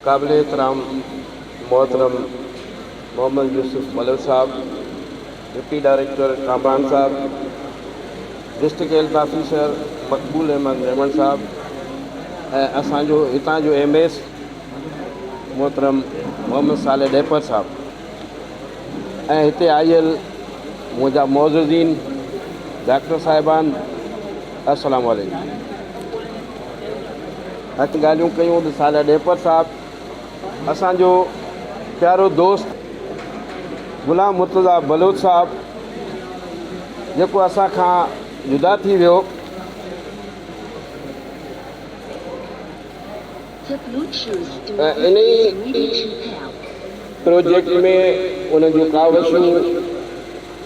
قابل احترام محترم محمد يوسف بلوچ صاحب، ڊپٽي ڊائريڪٽر ڪامران صاحب، ڊسٽرڪٽ هيلٿ آفيسر مقبول احمد ميمڻ صاحب ۽ اسان جو هتان جو ايم ايس محترم محمد صالح ڏيپر صاحب ۽ هتي آيل منهنجا معززين ڊاڪٽر صاحبان السلام عليڪم. اچ ڳالهيون ڪيون ته صالح ڏيپر صاحب اسان جو پيارو دوست غلام مرتضيٰ بلوچ صاحب جيڪو اسان کان جدا ٿي ويو. ۽ انهي پروجيڪٽ ۾ ان جون ڪاوشون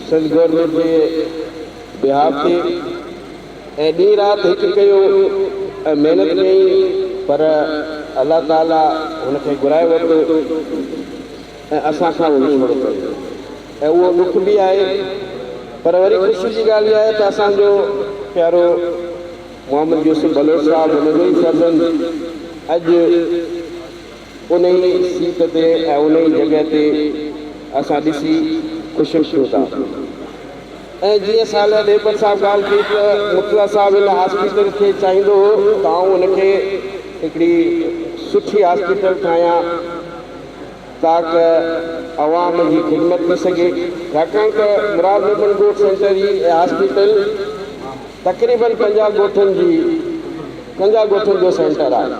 سنڌ گورنمينٽ جي بيهاف تي ۽ ڏينهن رات هڪ ڪيو ۽ محنت ڪيائين پر الله تعالي هن کي گهرائي ورتو ۽ اسان کان اهو وڇوڙو ڪيو ۽ اهو ڏک به آهي پر وري خوشي جي ڳالهه اها آهي ته اسان جو پيارو محمد يوسف بلوچ صاحب هن جو ئي فرزند اڄ انهي سيٽ تي ۽ انهي جڳهه تي اسان ڏسي خوش ٿيون ٿا. ۽ جيئن صالح ڏيپر صاحب ڳالهه ڪئي ته مرتضيٰ صاحب هن هاسپيٽل کي چاهيندو هو ته آئون هن کي هڪڙي سٺي هاسپيٽل ٺاهيان تاڪ عوام جي خدمت ٿي سگهي ڇاڪاڻ ته مراد ميمڻ ڳوٺ سينٽر هي هاسپيٽل تقريبن 50 ڳوٺن جي 50 ڳوٺن جو سينٽر آهي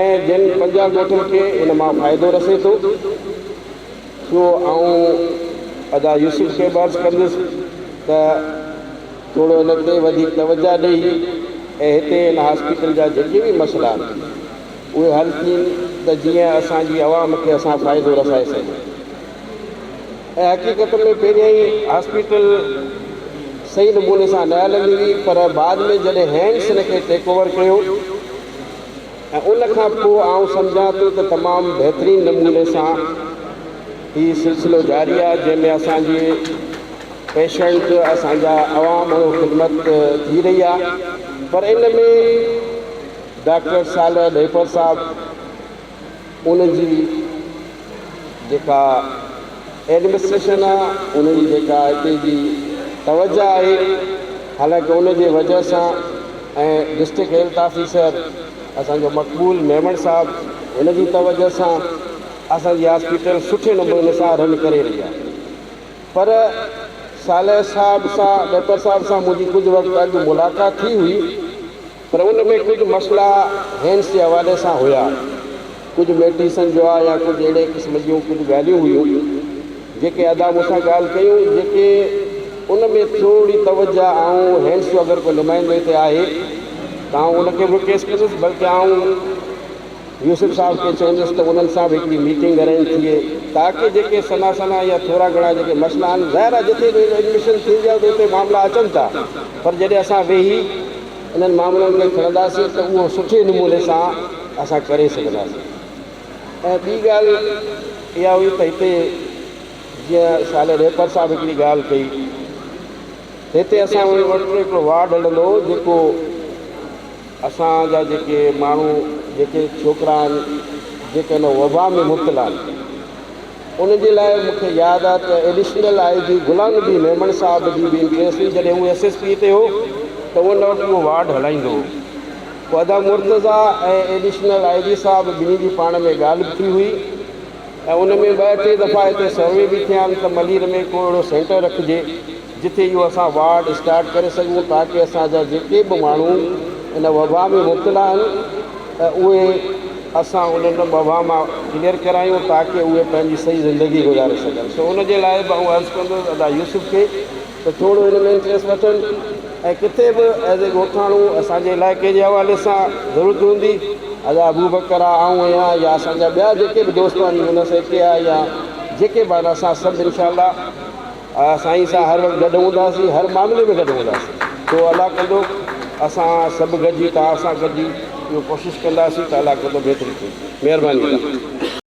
۽ جن 50 ڳوٺن کي ان مان فائدو رسي ٿو. سو آئون ادا يوسف کي به عرض ڪندس ته ٿورو ان تي وڌيڪ توجه ڏئي ۽ هتي هن هاسپيٽل جا جيڪي به مسئلا آهن اهي حل ٿين ته جيئن اسان جي عوام کي اسان فائدو رسائي سگهون ۽ حقيقت ۾ پهريائين هاسپيٽل صحيح نموني سان نه هلندي هئي پر بعد ۾ جڏهن هينڊس ان کي ٽيڪ اوور ڪيو ۽ ان کان پوء آئون سمجهان ٿو ته تمام بهترين نموني سان هي سلسلو جاري آهي جنهن ۾ اسان جي پيشنٽ اسان جا عوام خدمت ٿي رهي آهي پر ان ۾ ڊاڪٽر صالح ڏهيپر صاحب ان جي جيڪا ايڊمنسٽريشن آ ان جي جيڪا هتي جي توجه آهي حالانڪه ان جي وجه سان ۽ ڊسٽرڪٽ هيلٿ آفيسر اسان جو مقبول ميمڻ صاحب ان جي توجه سان اسان جي هاسپيٽل سٺي نموني سان رن ڪري رهي آهي پر صالح صاحب سان ڏيپر صاحب سان منهنجي ڪجهه وقت اڳ ملاقات ٿي هئي پر ان ۾ ڪجهه مسئلا هينس جي حوالي سان هيا. ڪجهه ميڊيسن جو آ يا ڪجهه اهڙي قسم جون ڪجهه ڳالهيون هيون جيڪي ادا مون سان ڳالهه ڪيون جيڪي ان ۾ ٿوري توجه آئون هينس جو اگر ڪو نمائندو هتي آهي ته آئون ان کي به رڪويسٽ ڪندس بلڪه آئون يوسف صاحب کي چوندس ته انهن سان به هڪڙي ميٽنگ ارينج ٿئي تاڪه جيڪي سنها سنها يا ٿورا گهڻا جيڪي مسئلا آهن ظاهر آهي جتي به ايڊميشن ٿيندي آهي ته اتي معاملا اچن ٿا پر جڏهن اسان ويهي انهن معاملن کي کڻنداسين ته اهو سٺي نموني سان اسان ڪري سگهنداسين ۽ ٻي ڳالهه اها هئي ته هتي جيئن صالح رهبر صاحب هڪڙي ڳالهه ڪئي هتي اسان وٽ هڪڙو وارڊ هلندو هو جيڪو اسان جا جيڪي ماڻهو جيڪي ڇوڪرا آهن جيڪي ان وبا ۾ مبتلا آهن ان جي لاء مون کي ياد آهي ته ايڊيشنل I جي غلام نبي ميمڻ صاحب جي به انٽريسٽ هئي جڏهن هو ايس ايس پي تي هو ته ان وقت اهو وارڊ هلائيندو هو پوء ادا مرتضيٰ ۽ ايڊيشنل I جي صاحب ٻنهي جي پاڻ ۾ ڳالهه به ٿي هئي ۽ ان ۾ ٻه ٽي دفعا هتي سروي به ٿيا آهن ته ملير ۾ ڪو اهڙو سينٽر رکجي جتي اهو اسان وارڊ اسٽارٽ ڪري سگهون تاڪه اسان جا جيڪي به ماڻهو ان وبا ۾ مبتلا آهن ته اهي اسان انهن وبا مان ڪليئر ڪرايون تاڪه اهي پنهنجي صحيح زندگي گذاري سگهن سو ان جي لاء به آئون عرض ڪندس ادا يوسف کي ته ٿورو ان ۾ انٽريسٽ وٺن ۽ ڪٿي به ايز اي ڳوٺاڻو اسان جي علائقي جي حوالي سان ضرورت هوندي ادا ابوبڪر آ آئون آهيان يا اسان جا ٻيا جيڪي به دوست آهن يونس ايڪي آ يا جيڪي به آهن اسان سڀ انشاء الله سائين سان هر وقت گڏ هونداسين هر معاملي ۾ گڏ هونداسين سو الله ڪندو اسان سڀ گڏجي توهان سان گڏجي اهو ڪوشش ڪنداسين ته الله ڪندو بهتري ٿئي مهرباني ادا.